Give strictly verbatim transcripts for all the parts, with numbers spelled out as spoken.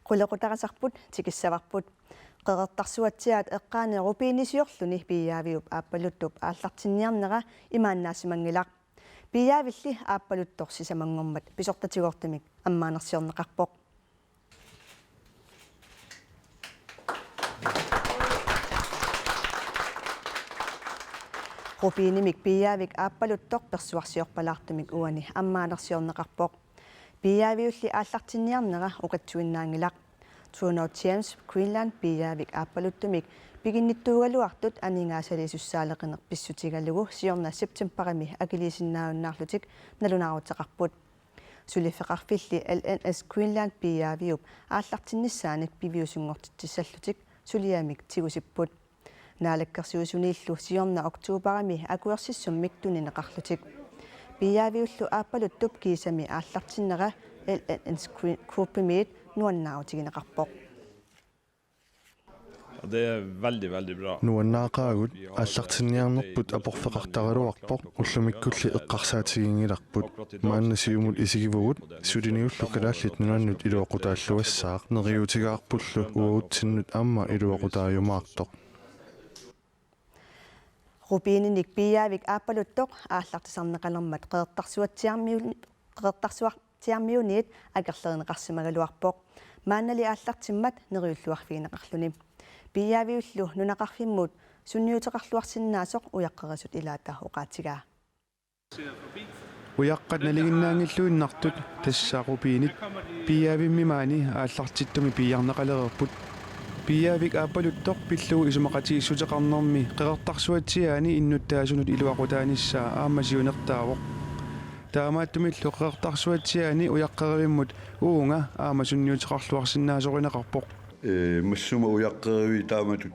Qulequtarisarput tikissavarput. Qeqertarsuatsiaat eqqaani rubinisiorluni Piiaaviup Aappaluttup aallartinniarnera imaannaasimanngilaq. Piiaavilli Aappaluttoq sisamanngormat pisortatigoortumik ammaanersiorneqarpoq. Rubinimik Piiaavik Aappaluttoq persuarsiorpalaartumik uani ammaanersiorneqarpoq. Piiaaviulli aallartinniarnera oqitsuinnaanngilaq. True North Gems Greenland Piiaavik Aappaluttumik piginnittuugaluartut aningaasaliisussaaleqineq pissutigalugu siorna septembarimi akiliisinnaajunnaarlutik nalunaaruteqarput. Suliffeqarfilli L N S Greenland Piiaaviup aallartinnissaanik piviusunngortitsissallutik suliamik tigusipput. Naalakkersuisuniillu siorna oktobarimi akuersissummik tunineqarlutik. Piiaaviullu Aappaluttup kiisami aallartinnera L N S Group-imiit nuannaarutigineqarpoq. Og det er veldig, veldig bra. Nuannaaqaagut, aallartinniarnerput aporfeqartaraluarpoq, ullumikkulli eqqarsaatiginngilarput. Maanna siumut isigivugut, suliniullu Kalaallit Nunaannut iluaqutaalluassaaq, neriuutigaarpullu uagutsinnut aamma iluaqutaajumaartoq. Rubininik Piiaavik Aappaluttoq aallartisarneqalermat Qeqertarsuatsiaarmiu-, Qeqertarsuatsiaarmiuniit akerlerineqarsimagaluarpoq. Maannali aallartimmat neriulluarfigineqarluni. Piiaaviullu nunaqarfimmut sunniuteqarluarsinnaasoq ujaqqerisut ilaata oqaatigaa. Ujaqqat nalinginnaanngilluinnartut tassa rubinit Piiaavimmi maani aallartittumi piiarneqalereerput. Piiaavik Aappaluttoq pillugu isumaqatigiissuteqarnermi Qeqertarsuatsiaani innuttaasunut iluaqutaanissaa aamma siunertaavoq. Taamaattumillu Qeqertarsuatsiaani ujaqqerivimmut uunga aamma sunniuteqarluarsinnaasorineqarpoq. Ee, massuma ujaqqeriviit taamatut,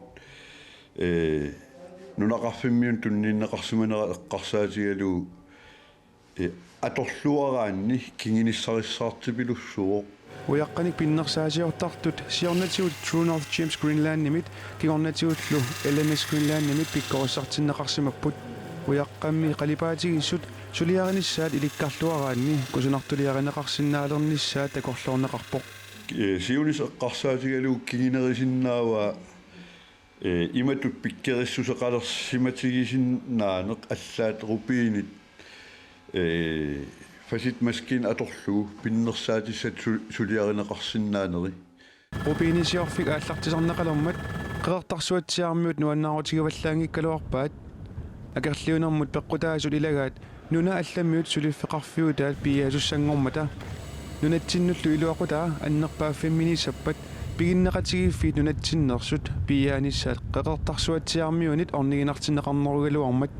ee, nunaqarfimmiunut tunniunneqarsimanera eqqarsaatigalugu, ee, atorluaraanni kingunissarissaartipilussuuvoq. Ujaqqanik pinnersaasiortartut siornatigut True North Gems Greenlandimit kingornatigullu L N S Greenlandimit pikkorissartinneqarsimapput. Ujaqqammi qalipaatigiissut suliarinissaat ilikkarluaraanni kusanartuliarineqarsinnaalernissaat takorloorneqarpoq. Ee, siunissaq eqqarsaatigalugu kingunerisinnaavaa, ee, imatut pikkorissuseqalersimatigisinnaaneq allaat rubinit, ee, facetmaskine atorlugu pinnersaatissat su-, suliarineqarsinnaaneri. Rubinisiorfik aallartisarneqalermat Qeqertarsuatsiaarmiut nuannaarutigivallaanngikkaluarpaat. Akerliunermut peqqutaasut ilagaat nunat allamiut suliffeqarfiutaat piiaasussanngormata. Nunatsinnullu iluaqutaa annerpaaffimminiissappat piginneqatigiiffiit nunatsinneersut piiaanissaat Qeqertarsuatsiaarmiunit orniginartinneqarnerugaluarmat.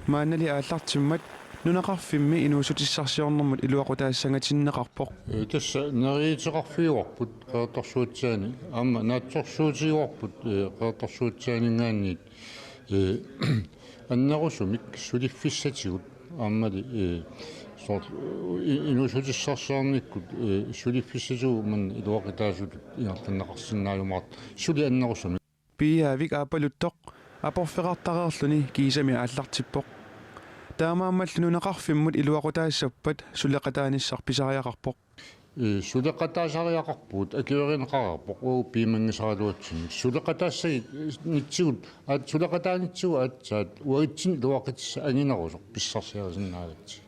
Maannali aallartimmat nunaqarfimmi inuussutissarsiornermut iluaqutaassangatinneqarpoq. Ee, tassa neriuuteqarfigaarput Qeqertarsuatsiaani, aamma naatsorsuutigaarput, ee, Qeqertarsuatsiaaninngaanniit, ee, annerusumik suliffissatigut, aammali, ee, soorlu, i-, inuussutissarsiornikkut, ee, suliffissatigut maani iluaqutaasutut ingerlanneqarsinnaajumaartoq suli annerusumik. Piiaavik Aappaluttoq aporfeqartareerluni kiisami aallartippoq. Taamaammallu nunaqarfimmut iluaqutaassappat suleqataanissaq pisariaqarpoq. Ee, suleqataasariaqarpugut, akuerineqareerpoq uagut piumanngisaraluatsinnut. Suleqataassagut, nitsigut, aat, suleqataanitsigut aatsaat uagutsinnut iluaqutissaq anginerusoq pissarsiarisinnaagatsigu.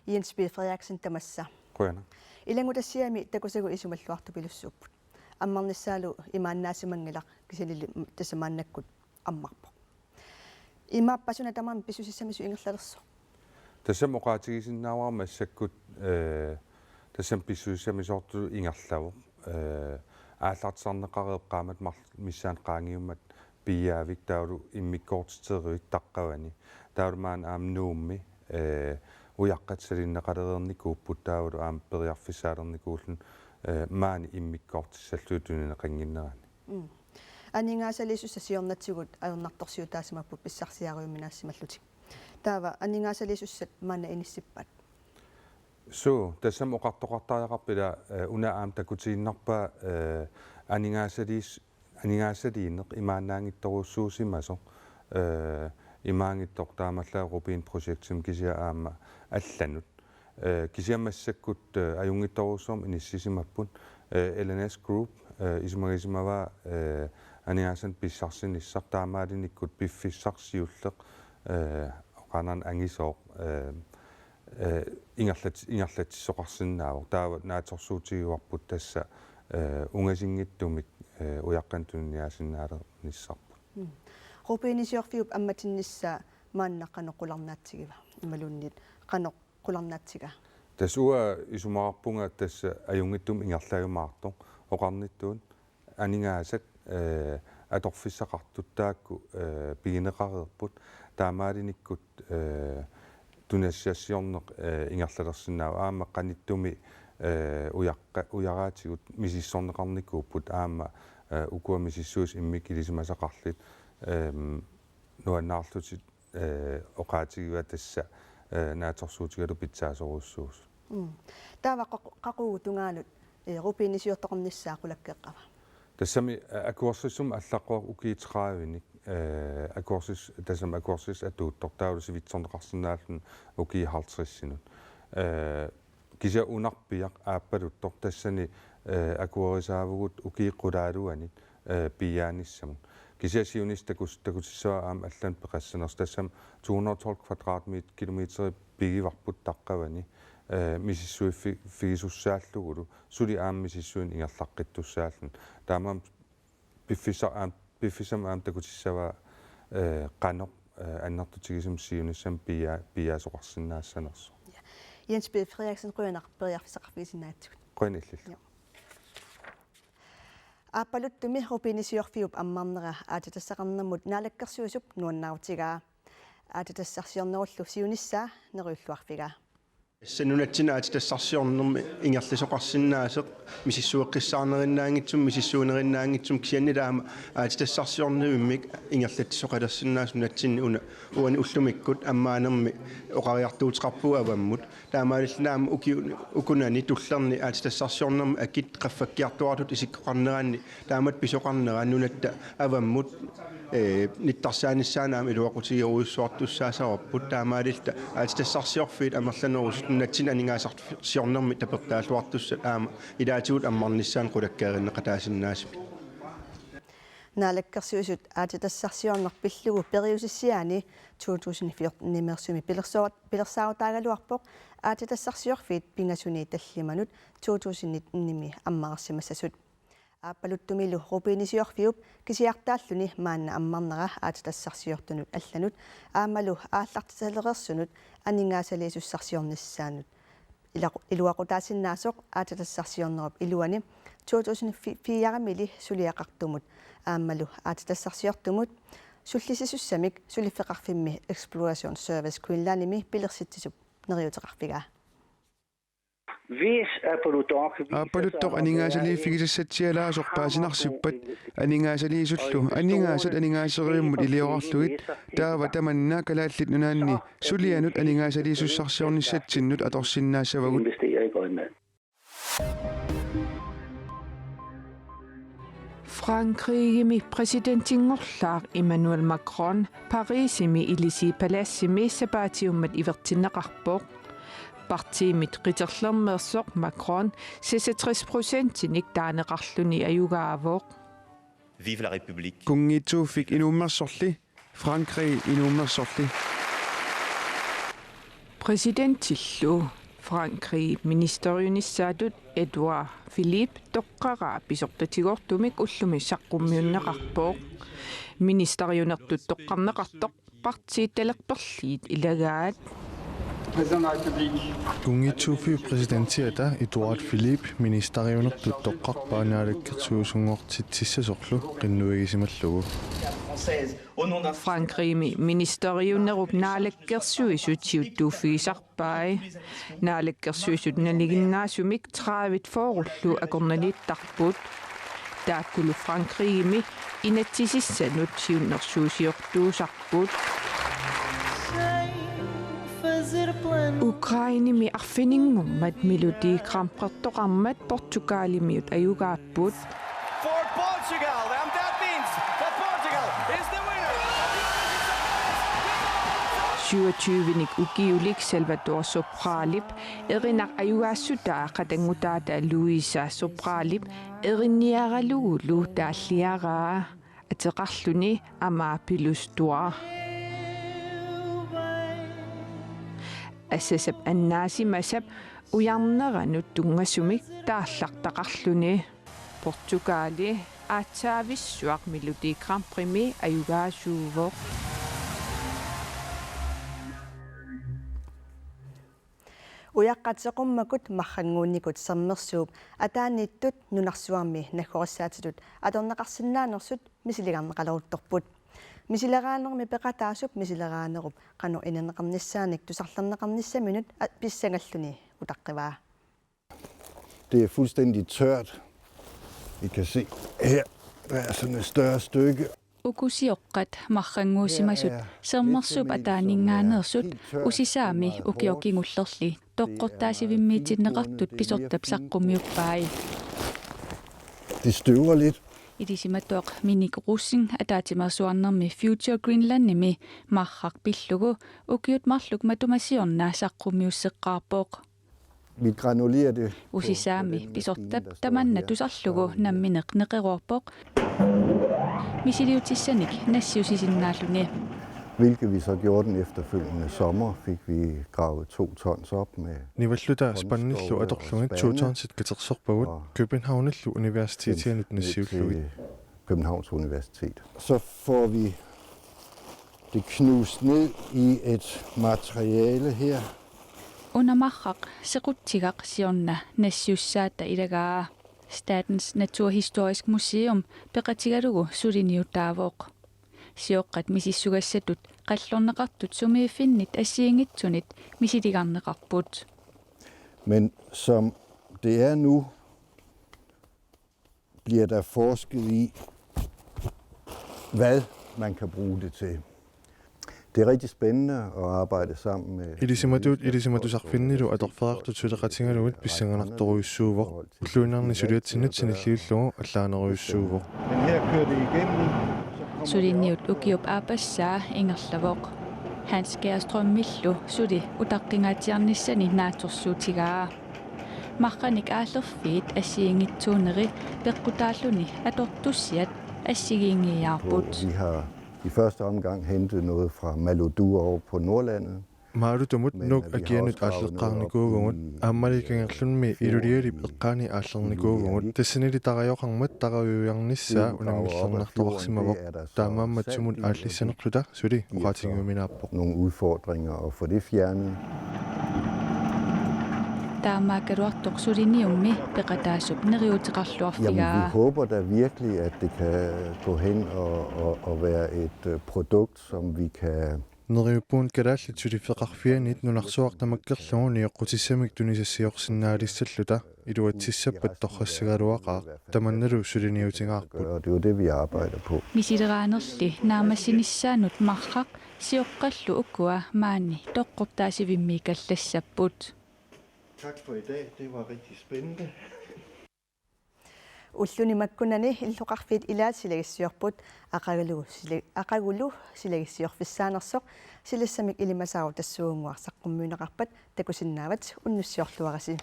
Jens B. Frederiksen tamassa. Qujanaq. Ilanngutassiami takusagut isumalluartupilussuupput. Ammarnissaalu imaannaasimanngilaq kisiannili tassa maannakkut ammarpoq. Imaappa suna tamaat pissusissamisut ingerlalersoq? Tassami oqaatigisinnaavara massakkut, ee, tassami pissusissamisoortutut ingerlavoq. Ee, aallartisarneqareerpoq qaammat marluk missaanni qaangiummat Piiaavik taavalu immikkoortiteruit taqqavani. Taavalu maani aamma Nuummi, ee, ujaqqat salinneqalereernikuupput taavalu aamma periarfissaalernikuulluni, ee, maani immikkoortissallugit tunineqannginnerani. Mm. Aningaasaliisussat siornatigut ajornartorsiutaasimapput pissarsiariuminaassimallutik. Taava aningaasaliisussat maanna inissippat? Suu, tassami oqartoqartariaqarpoq ila, ee, una aamma takutiinnarpaa, ee, aningaasaliis-, aningaasaliineq imaannaanngitsorujussuusimasoq, ee, imaanngitsoq taamaallaat rubinprojektimik kisianni aamma allanut. Eh, kisianni massakkut, eh, ajunngitsorujussuarmik inissisimapput, eh, L N S Group, eh, isumagisimavaa, eh, aningaasanik pissarsinissaq taamaalinikkut piffissaq siulleq, eh, oqarnani angisooq, eh, eh, ingerlat-, ingerlatsisoqarsinnaavoq. Taava naatsorsuutigivarput tassa, eh, ungasinngitsumik, eh, ujaqqanik tuniniaasinnaalernissarput. Mm. Rubinisiorfiup ammatinnissaa maanna qanoq qularnaatsigiva? Imaluunniit qanoq qularnaatsiga? Tassa uanga isumaqarpunga tassa ajunngitsumik ingerlajumaartoq oqarnittut aningaasat, eh, atorfissaqartut taakku, eh, pigineqareerput taamaalinikkut, eh, tunisassiorneq, eh, ingerlalersinnaavoq aamma qanittumi, eh, ujaqqa-, ujaraatigut misissorneqarnikuupput aamma, eh, ukua misissuisut immikkut ilisimasaqarlutik, ehm, nuannaarlutik eh, oqaatigivaat tassa, eh, naatsorsuutigalugu pitsaasorujussuusut. Mm. Taava qaq-, qaqugu tungaanut, eh, rubinisiortoqarnissaa qulakkeeqqava? Tassami, eh, akuersissummik allaqqavoq ukiut tredivenik, eh, akuersis-, tassami akuersissut atuuttoq taavalu sivitsorneqarsinnaalluni ukiut halvtredsinut. Eh, Kisianni unarpiaq aappaluttoq tassani, eh, akuerisaavugut ukiut qulaaluanni, eh, piiaanissamut. Kisianni siunissaq takus-, takutissavaa aamma allanut peqassanersoq tassami to hundrede og tolv kvadratmet-, kilometer pigivarput taqqavani, eh, misissuiffi-, -ffigisussaallugulu suli aamma misissuineq ingerlaqqittussaalluni. Taamaammat piffissaq aamma, piffissami aamma takutissavaa, eh, qanoq, eh, annertutigisumik siunissami piia-, piiaasoqarsinnaassanersoq. Ja. Jens B. Frederiksen, qujanaq periarfissaqarfigisinnaagatsigut. Qujanaq illillu. Ja. Aappaluttumi rubinisiorfiup ammarnera aatsitassaqarnermut Naalakkersuisup nuannaarutigaa. Aatsitassarsiornerullu siunissaa neriulluarfigaa. Tassa nunatsinni aatsitassarsiornermi ingerlasoqarsinnaasoq misissueqqissaarnerinnaanngitsumik, misissuinerinnaanngitsumik, kisianni taama aatsitassarsiornermik ingerlatsisoqalersinnaasoq nunatsinni una uani ullumikkut ammaanermi oqariartuuteqarpugut avammut. Taamaalilluni aamma ukiu-, ukunani tullerni aatsitassarsiornermi akit qaffakkiartuaartutut isikkoqarneranni taamatut pisoqarnera nunatta avammut, eh, nittarsaanissaanut aamma iluaqutigerujussuartussaassavarput, taamaalilluta aatsitassarsiorfiit amerlanerusut nunatsinni aningaasarsiornermi tapertaalluartussat aamma ilaatigut ammarnissaannut qulakkeerinneqataasinnaasumik. Naalakkersuisut aatsitassarsiorneq pillugu periusissiaani to tusind fjorten-imeersumi pilersoor-, pilersaarutaagaluarpoq aatsitassarsiorfiit pingasuni tallimanut to tusind nitten-imi ammarsimassasut. Aappaluttumilu rubinisiorfiup kisiartaalluni maanna ammarnera aatsitassarsiortunut allanut aammalu aallartitalereersunut aningaasaliisussarsiornissaanut ilaqu-, iluaqutaasinnaasoq aatsitassarsiornerup iluani to tusind fire-mili suliaqartumut aammalu aatsitassarsiortumut sullissisussamik suliffeqarfimmi Exploration Service Greenlandimi pilersitsisup neriuuteqarfigaa. Hvis Aappaluttooq aningaasaliiffigisassatsilaasoq paasinarsippat aningaasaliisullu aningaasat aningaaserivimmut iliorarlugit taava tamanna Kalaallit Nunaanni sulianut aningaasaliisussarsiornissatsinnut atorsinnaassavagut. Investere i Grønland. Frankrigimi præsidentinngorlaaq Emmanuel Macron Parisimi Élysée-paladsimi sapaatiummat ivertinneqarpoq. Partiimit qiterlermeersoq Macron seksogtres procentinik taaneqarluni ajugaavoq. Vive la République. Kunngiitsuuffik inuummersorli, Frankrig inuummersorli. Præsidentillu Frankrigip ministeriunissaatut Edouard Philippe toqqaraa pisortatigoortumik ullumi saqqummiunneqarpoq. Ministeriunertut toqqarneqartoq partiit talerperliit ilagaat. Kunngiitsuuffiup præsidentiata Edouard Philippe ministeriunertut toqqarpaa naalakkersuisunngortitsissasorlu qinnuigisimallugu. Frankrigimi ministeriunerup naalakkersuisut siuttuuffigisarpai. Naalakkersuisut nalinginnaasumik tredive fyrrellu akornanniittarput. Taakkulu Frankrigimi inatsisissanut siunnersuusiortuusarput. Ukrainemi arfininngormat Melodi Grand Prixertoqarmat Portugalimiut ajugaapput. For Portugal, and that means that Portugal is the winner of the Eurovision Song Contest. Syvogtyvenik ukiulik Salvador Sobralip erinaq ajugaassutaa qatanngutaata Luisa Sobralip erinniaralugulu taalliaraa ateqarluni Amabilis Duar. Assasap annaasimasap ujarneranut tunngasumik taallartaqarluni. Portugali aatsaavissuaq Melodi Grand Priximi ajugaasuuvoq. Ujaqqat seqummakut marrannguunnikut sermersuup ataaniittut nunarsuarmi naggorissaatitut atorneqarsinnaanersut misiligarneqaleruttorput. Misileraanermi peqataasup misileraanerup qanoq inerneqarnissaanik tusarlerneqarnissaminut a-, pissangalluni utaqqivaa. Det er fuldstændig tørt. I kan se her, der er sådan et større stykke. Uku sioqqat marrannguusimasut sermersuup ataaninngaanneersut Usisaami ukioq kingullerli toqqortaasivimmiitinneqartut pisortap saqqummiuppai. Det støver lidt. Ilisimatuaq Minik Rosing ataatsimeersuarnermi Future Greenlandimi marraq pillugu ukiut marluk matuma siorna saqqummiusseqqaarpoq. Vi granulerer det på, på Usisaami den maskine, pisortap der står tamanna her. Tusarlugu nammineq neqeroorpoq. Misiliutissanik nassiussisinnaalluni. Hvilket vi så gjorde den efterfølgende sommer, fik vi gravet to tons op med Nivalluta håndskove spandillu og atorlugit spande to tonsit katersorpagut og Københavnillu universitetianut sendt ned nassiullugit. Til Københavns Universitet. Så får vi det knust ned i et materiale her. Una marraq sequtsigaq siorna nassiussaata ilagaa. Statens Naturhistorisk Museum peqatigalugu suliniutaavoq. Sioqqat misissugassatut qallorneqartut sumiiffinnit assigiinngitsunit misiligarneqarput. Men som det er nu, bliver der forsket i, hvad man kan bruge det til. Det er rigtig spændende at arbejde sammen med Ilisimatuut ilisimatusarfinnilu atorfeqartut suleqatigalugit pissanganartorujussuuvoq. Ulluinnarni suliatsinnut sanilliullugu allaanerujussuuvoq. Den her kører det igennem. Suliniut ukiup aappassaa ingerlavoq. Hans Kjærstrømillu suli utaqqingaatsiarnissani naatsorsuutigaa. Marranik aallerfiit assigiinngitsuuneri peqqutaalluni atortussiat assigiinngiiaarput. Vi har i første omgang hentet noget fra Maludur over på Nordlandet. Malutumut Nuuk akianut aalleqqaarnikuuvugut, aammali kangerlummi Ilulialip eqqaani aallernikuuvugut. Tassanili tarajoqarmat tarajuiarnissaa unammilersornartoqarsimavoq. Taamaammat sumut aallissanerluta suli oqaatigiuminaappoq. Nogle udfordringer og få det fjernet. Taamaakkaluartoq suliniummi peqataasup neriuuteqarluarfigaa. Jamen, vi håber da virkelig, at det kan gå hen og, og, og være et, øh, produkt, som vi kan Neriuppugut kalaallit suliffeqarfianit nunarsuaq tamakkerlugu nioqqutissamik tunisassiorsinnaalissalluta. Iluatsissappat torrassagaluaqaaq, tamannalu suliniutigaarput. Og det er jo det, vi arbejder på. Misileraanerli naammassinissaanut marraq sioqqallu ukua maani toqqortaasivimmiikallassapput. Tak for i dag. Det var rigtig spændende. Ulluni makkunani illoqarfiit ilaat silagissiorput, aqagulu sila-, aqagulu silagissiorfissaanersoq, silassamik ilimasaarut tassuunnguaq saqqummiunneqarpat takusinnaavat, unnussiorluarisi.